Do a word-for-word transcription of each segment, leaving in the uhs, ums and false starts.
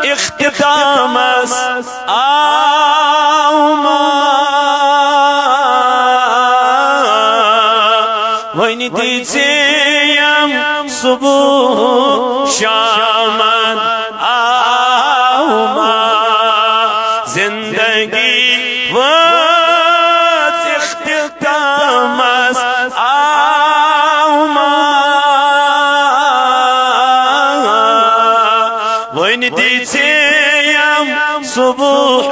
اختتامس آو ما۔ وۄنۍ دِژ یِم صبح شامن آو ما۔ زندگی وٲژ اختتامس آو ما۔ وۄنۍ دِژ یِم صبح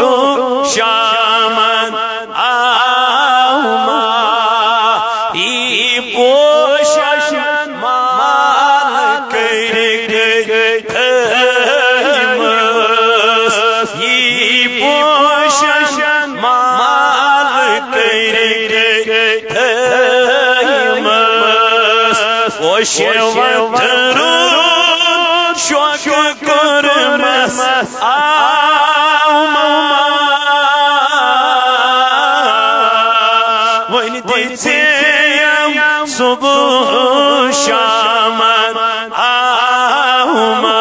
شامن آو ما۔ یی پوشن مال کٔرۍ گٔے تھٲیمٕژ۔ یی پوشن مال کٔرۍ گٔے تھٲیمٕژ۔ پوشہِ وتھرُن شوقہٕ کوٚرمس آو ما۔ وۄنۍ دِژ یِم صبح شامن آو ما۔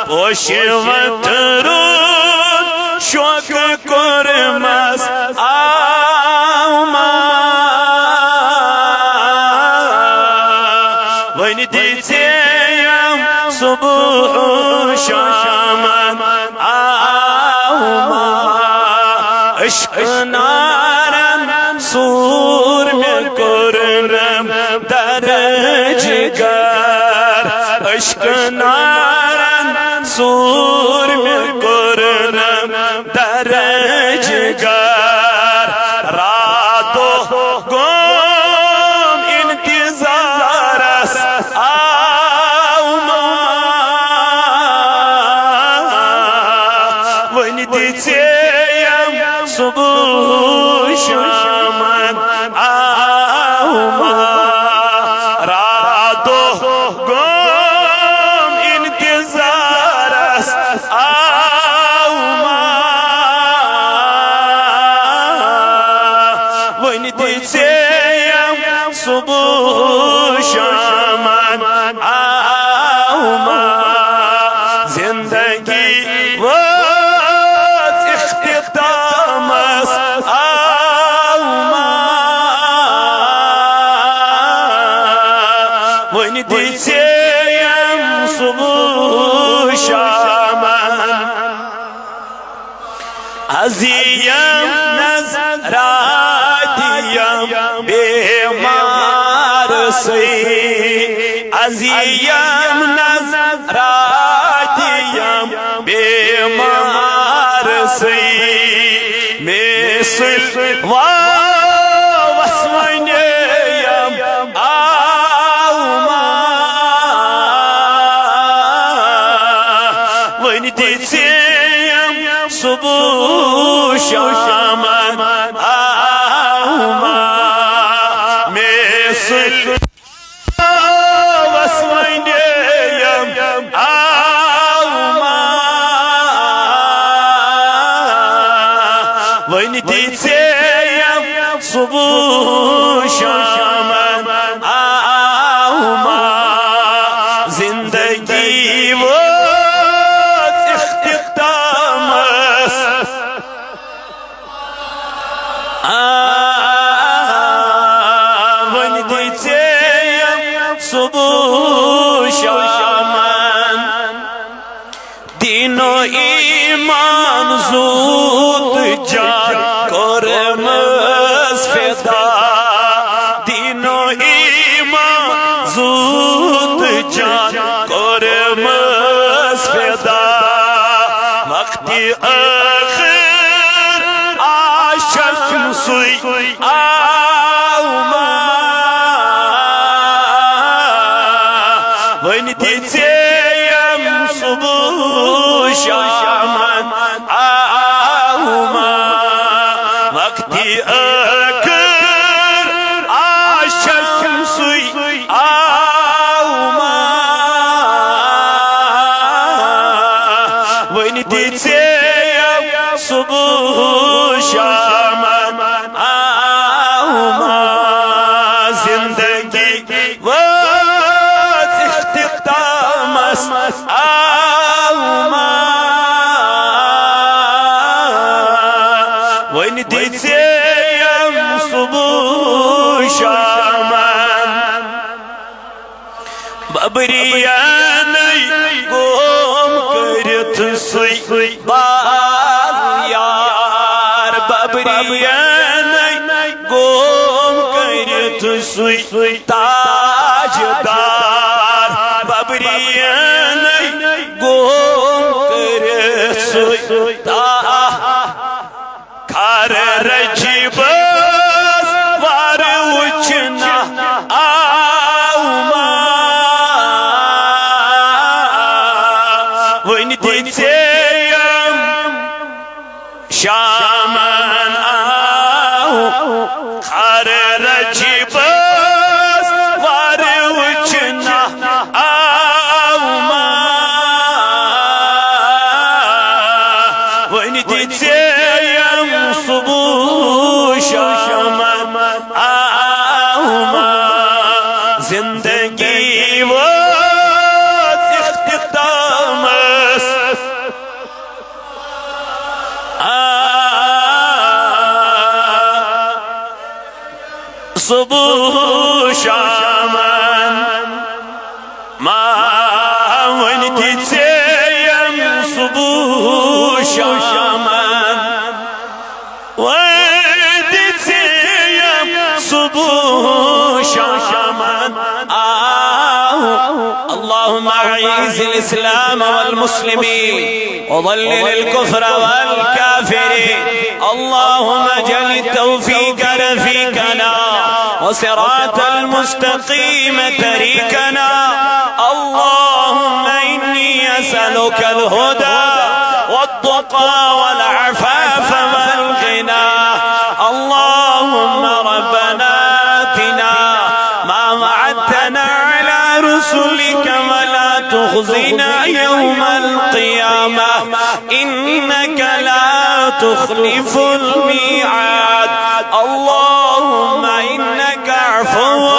پوشہِ وتھرُن شوقہٕ کوٚرمس آو ما۔ وۄنۍ دِژ یِم صبح شامن آو ما۔ عشق نارن سوٗر مےٚ کوٚرنم درج گر۔ عشق نارن سوٗر مےٚ کوٚرنم درج گر۔ راتو گوم انتظارس آو ما۔ وۄنۍ دِژ یِم صبح شامن آو ما۔ راتو گوم انتظارس آو ما۔ وۄنۍ دِژ یِم صبح شامن آو ما۔ زندگی وٲژ اختتامس آو ما۔ وۄنۍ دِژ یِم صبح شامن۔ از یِم نظرات یِم بیمار سٕے۔ از یِم نظرات یِم بیمار سٕے۔ مےٚ سۭتۍ واوس وۄنۍ یِم آو ما۔ وۄنۍ دِژ یِم صبح شامن آو ما۔ مےٚ سۭتۍ واوس وۄنۍ یِم آو ما۔ وۄنۍ دِژ یِم صبح شامن آو ما۔ زندگی وٲژ اختتامس۔ آ، وۄنۍ دِژ یِم صبح شامن۔ دیٖن و ایمان زوٗ تہٕ جان کوٚرمَس فدا۔ دیٖن و ایمان زوٗ تہٕ جان کوٚرمَس فدا۔ وقتِ ٲخٕر آشم سُے آو ما۔ وۄنۍ دِژے یِم صبح شامن آو ما۔ وقتِ ٲخٕر آشم سُے آو ما۔ وۄنۍ دِژے یِم صبح شامن آو ما۔ زندگی وٲژ اختتامس آو ما۔ ببریانٕے گوم کٔرِتھ سُے بال یار، ببریانٕے گوم کٔرِتھ سُے تاجدار، ببریانٕے گوم کٔرِتھ سُے تاج۔ خر رجیبس وار وچھنہ آو ما، وۄنۍ دِژیم شامن آو۔ خر رجیبس وار وچھنہ آو ما، وۄنۍ دِژیم صبح شامن آو ما۔ زندگی وٲژ اختتامس آ، صبح شامن ما، وۄنۍ دِژیم صبح شامن، وۄنۍ دِژیم صبح شامن آ۔ اللهم أعز الإسلام والمسلمين وذلل الكفر والكافرين. اللهم اجعل التوفيق رفيقنا وصراط المستقيم طريقنا. اللهم إني أسألك الهدى والتقى والعفاف والغنى. اللهم ربنا آتنا ما وعدتنا على رسلك ولا تخزنا يوم القيامة إنك لا تخلف الميعاد. اللهم إنك عفو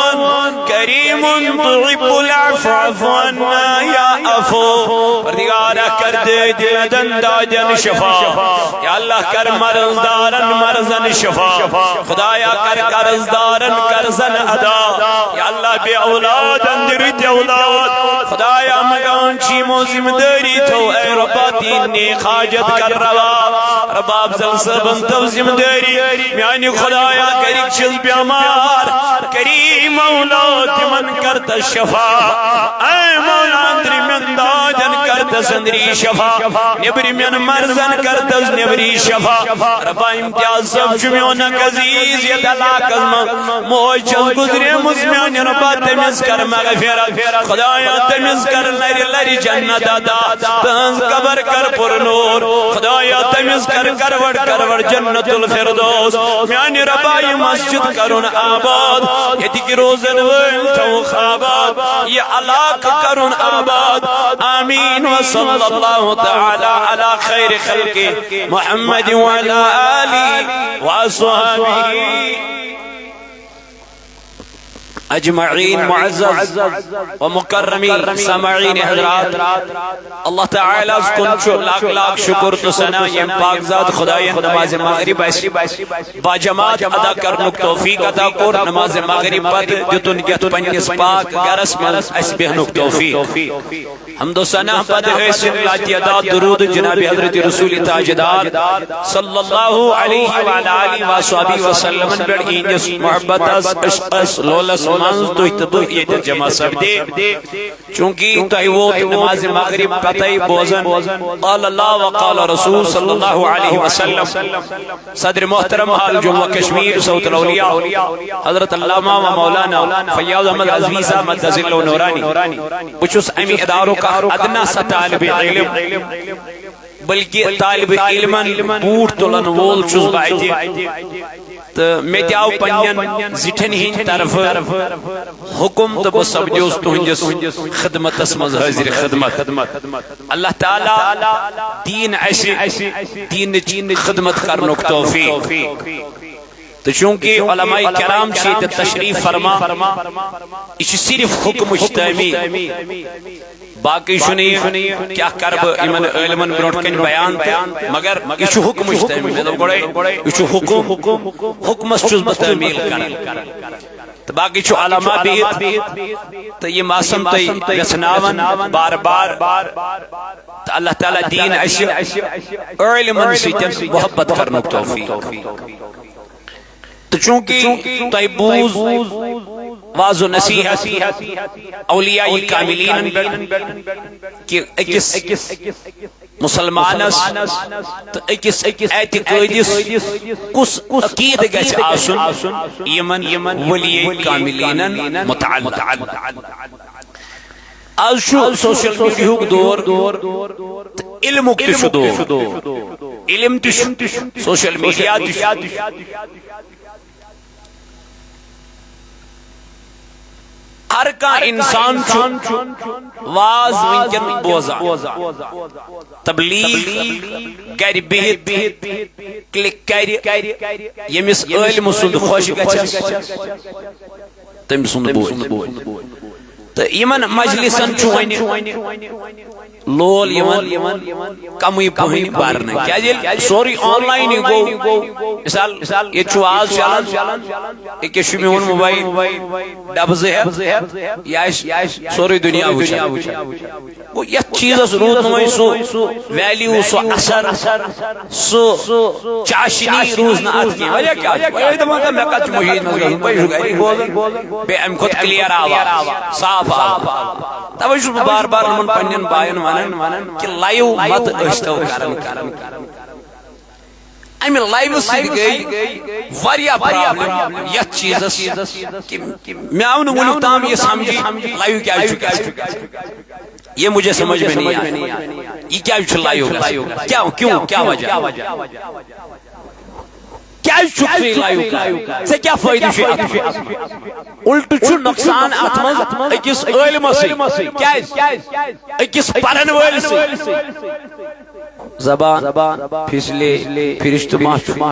كريم تحب العفو فاعف عنا يا عفو. پروردگارا، کر دادِ مدن دادن شفا۔ یا اللہ، کر مرض دارن مرضن شفا۔ خدایا، کر قرض دارن قرضن ادا۔ یا اللہ، بے اولادن دِ رٕتۍ اولاد۔ خدایا، مگان چی مو ذمہ داری تھو، اے ربا، تین نیک حاجت کر روا۔ ربا افضل صٲبن تھو ذمہ داری۔ میانہِ خدایا، گرِکۍ چھِس بیمار۔ کریم مولا، تِمن کر تس شفا۔ اے مولا، أندرِمٮ۪ن دادٮ۪ن کر تس أندری شفا۔ نیبرِمٮ۪ن مرضن کر تس نیبری شفا۔ ربا، امتیاز صٲب چھُ میون اکھ عزیز یتھ علاقس منٛز۔ موج چھس گزریمٕژ، میانہِ ربا، تٔمِس کر مغفرت۔ خدایا، تٔمِس کر لرِ لرِ جنت عطا۔ تہنٛز قبر کر پر نور۔ خدایا، تٔمِس کر کروڑ کروڑ جنت الفردوس۔ میانہِ ربا، یہِ مسجد کرُن آباد، ییٚتِکۍ روزن وٲلۍ تھاوُکھ آباد، یہِ علاقہٕ کرُن آباد۔ آمین۔ وصلی اللہ تعالی علی خیر خلقہ محمد وعلی آلہ وصحبہ اجمعین۔ معزز و مکرمین سامعین حضرات، اللہ تعالیٰ ہس کُن چھُ لاکھ لاکھ شکر تہٕ ثنا، ییٚمۍ پاک ذات خدایَن نماز مغرب اسہِ باجماعت ادا کرنُک توفیق عطا کوٚر۔ نماز مغرب پتہٕ دیُتُن یتھ پننِس پاک گرس منٛز اسہِ بیہنُک توفیق۔ حمد و ثنا پتہٕ ٲسِن لاتعداد درود جناب حضرت رسول تاجدار صلی اللہ علیہ وعلی آلہ وصحبہ وسلمن پٮ۪ٹھ، یِہنٛدِس محبتس، عشقس، لولس منٛز تُہۍ تہٕ بہٕ ییٚتہِ جمع سپدے۔ چونکہ تۄہہِ ووت نماز مغرب پتے بوزن، قال اللہ و قال رسول صلی اللہ علیہ وسلم۔ صدر محترم حال جموں و کشمیر صوت الاولیاء حضرت علامہ و مولانا فیاض احمد عزوی صاحب مدظلہ نورانی۔ بہٕ چھُس امہِ ادارُک اکھ ادنا سا طالب علم، بلکہ طالب علمن بوٗٹھ تُلن وول چھُس بہٕ اتہِ۔ تہٕ مےٚ تہِ آو پننٮ۪ن زِٹھٮ۪ن ہٕنٛدِ طرفہٕ حکم تہٕ بہٕ سپدیوس تُہنٛدِس خدمتس منٛز حٲضِر خدمت۔ اللہ تعالیٰ دِیِن اسہِ دیٖنٕچ خدمت کرنُک توفیق۔ تہٕ چونکہ علماء کرام چھِ ییٚتہِ تشریف فرما، یہِ چھِ صرف حکمٕچ تعمیٖل۔ باقٕے چھُنہٕ یہِ کیٛاہ کرٕ بہٕ یِمن عٲلمن برونٛٹھ کنہِ بیان تہِ، مگر یہِ چھُ حکمٕچ تعمیٖل۔ مےٚ دوٚپ گۄڈے، یہِ چھُ حکم، حکمس چھُس بہٕ تعمیٖل کران۔ باقی چھُ علماء بِہِتھ تہٕ یِم آسن تۄہہِ ویژھناوان بار بار۔ تہٕ اللہ تعالیٰ دِیِن اَسہِ عٲلمن سۭتۍ محبت کرنُک توفیق۔ تہٕ چونکہ تۄہہِ بوٗز وعظ و نصیحت اولیاء کاملینن پٮ۪ٹھ کہ أکِس مسلمانس تہٕ أکِس اعتقٲدِس کُس عقیدٕ گژھِ آسُن، یِمن ولی کاملینن متعلق۔ از چھُ سوشل میڈیاہُک دور تہٕ علمُک تہِ چھُ دور۔ علم تہِ چھُ، سوشل میڈیا تہِ چھُ۔ ہر کانٛہہ انسان چھُ واز وٕنکٮ۪ن بوزان۔ تبلیغ گرِ بِہِتھ کلک کرِ، ییٚمِس عٲلمہٕ سُنٛد خۄش گژھٮ۪س، تٔمۍ سُنٛد بوزِ۔ تہٕ یِمن مجلسن چھُ وۄنۍ لول یِوان کمٕے پہن برنہٕ، کیازِ ییٚلہِ سورُے آن لاینٕے گوٚو۔ مثال، ییٚتہِ چھُ واز چلان، أکِس چھُ میون موبایل ڈبہٕ زٕ ہٮ۪تھ، یہِ آسہِ سورُے دُنیا وٕچھان۔ گوٚو، یتھ چیٖزس روٗد نہٕ وۄنۍ سُہ ویلیو، سُہ اثر، سُہ چاشنی روٗز نہٕ اتھ کینٛہہ۔ وجہ کیٛاہ چھُ؟ وجہ دپان، مےٚ کتھ چھُ مٔشیٖد منٛز گژھُن؟ بہٕ چھُس گری بوزان، بیٚیہِ امہِ کھۄتہٕ کلیر آواز، صاف آواز۔ توے چھُس بہٕ بار بار یِمن پننٮ۪ن باین ونان کہ لایو مت ٲسۍتو کران۔ امہِ لایوٕ سۭتۍ گٔے واریاہ پرابلم یتھ چیٖزس کہ مےٚ آو نہٕ وُنیُک تام یہِ سمجھی لایو کیٛازِ چھُ گژھان۔ یہ مجھے سمجھ میں نہیں آیا، یہ کیا چھُ لایو گژھان؟ کیا، کیوں، کیا وجہ؟ کیٛازِ چھُکھ ژٕ یہِ لایو کران؟ ژےٚ کیٛاہ فٲیدٕ چھُے اتھ منٛز؟ الٹہٕ چھُ نۄقصان اتھ منٛز أکِس عٲلمس سۭتۍ۔ کیٛازِ؟ أکِس پرن وٲلۍ سۭتۍ۔ زبان پھسلے، فرشتہٕ ما چھُ؟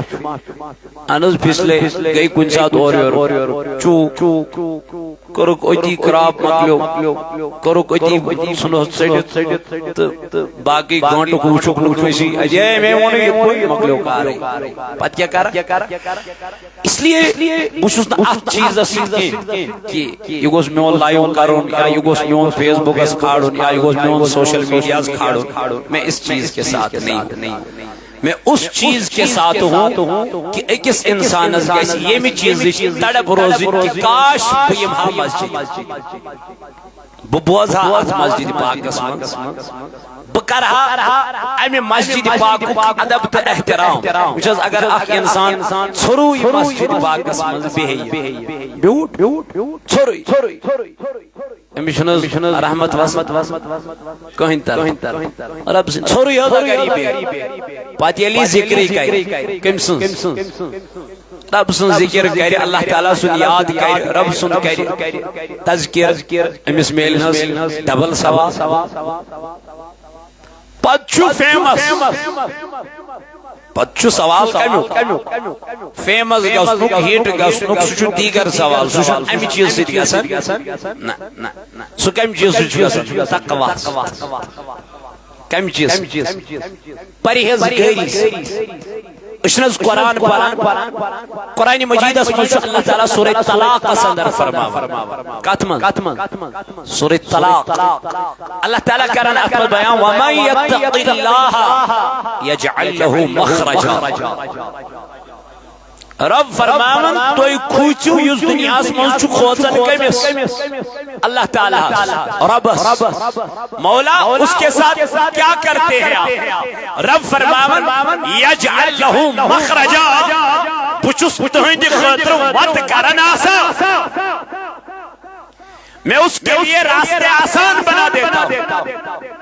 اہن حظ، پھسلے، گٔے کُنہِ ساتہٕ اورٕ یورٕ، چوٗک، کوٚرُکھ أتی، کرٛاپ مۄکلیو، کوٚرُکھ أتی، ژھٕنُس ژٔٹِتھ، تہٕ باقٕے گٲنٛٹُک وٕچھُکھ نہٕ کٲنٛسی۔ اَدِ ہے، مےٚ ووٚنُے یِتھ پٲٹھۍ، مۄکلیو کارٕے۔ پتہٕ کیٛاہ کرٕ؟ اس لیے بہٕ چھُس نہٕ اتھ چیٖزس سۭتۍ کینٛہہ کہ یہِ گوٚژھ میون لایو کرُن یا یہِ گوٚژھ میون فیس بُکس کھالُن یا یہِ گوٚژھ میون سوشل میڈیاہس کھالُن۔ میں اس چیز کے ساتھ نہیں ہوں۔ میں اس چیز کے ساتھ ہوں کہ أکِس انسانس گژھِ ییٚمہِ چیٖزٕچ تڑپ روزٕنۍ کہ کاش بہٕ یِمہٕ ہا مسجد۔ بہٕ بوزٕ ہا اتھ مسجد پاکس منٛز، بہٕ کرٕ ہا امہِ مسجد پاکُک ادب تہٕ احترام۔ وٕچھ حظ، اگر اکھ انسان ژھوٚرُے مسجد پاکس منٛز بیٚہہِ، بیوٗٹھ، ژھوٚرُے، أمِس چھُنہٕ حظ رحمت وسان کٕہٕنۍ طرف۔ رب سٕنٛدِ ژھوٚرُے حظ اگر یہِ بیٚہہِ، پتہٕ ییٚلہِ یہِ ذِکرٕے کرِ، کٔمۍ سٕنٛز؟ رب سُنٛد ذِکِر کرِ، اللہ تعالیٰ سُنٛد یاد کرِ، رب سُنٛد کرِ تذکر، أمِس میلہِ نہٕ حظ ڈبل ثواب؟ پتہٕ چھُ فیمس، پتہٕ چھُ سوال کمیُک؟ فیمس گژھنُک، ہٹ گژھنُک، سُہ چھُ دیگر سوال، سُہ چھُنہٕ امہِ چیٖزٕ سۭتۍ گژھان۔ نہ، نہ، سُہ کمہِ چیٖزٕ سۭتۍ چھُ گژھان؟ تقویٰ۔ کمہِ چیٖزٕ؟ پرہیزگٲری۔ أسۍ چھِنہٕ حظ قرآن پران؟ قرآن مجیدس منٛز چھُ اللہ تعالیٰ سورہ طلاقس اندر فرماوان۔ کتھ منٛز؟ سورہ طلاق۔ اللہ تعالیٰ کران اتھ منٛز بیان، وَمَن يَتَّقِ اللَّهَ يَجْعَل لَّهُ مَخْرَجًا۔ رب فرماوان، تُہۍ کھوٗژِو یُس دُنیاہس منٛز چھُ کھوژان کٔمِس؟ اللہ تعالیٰ ہس، ربس۔ مولا، اس کے ساتھ کیا کرتے ہیں آپ؟ رب فرماوان، یجعل لہو مخرجا، بہٕ چھُس تُہٕنٛدِ خٲطرٕ وَتہٕ کران آسان۔ میں اس کے لیے راستے آسان بنا دیتا ہوں۔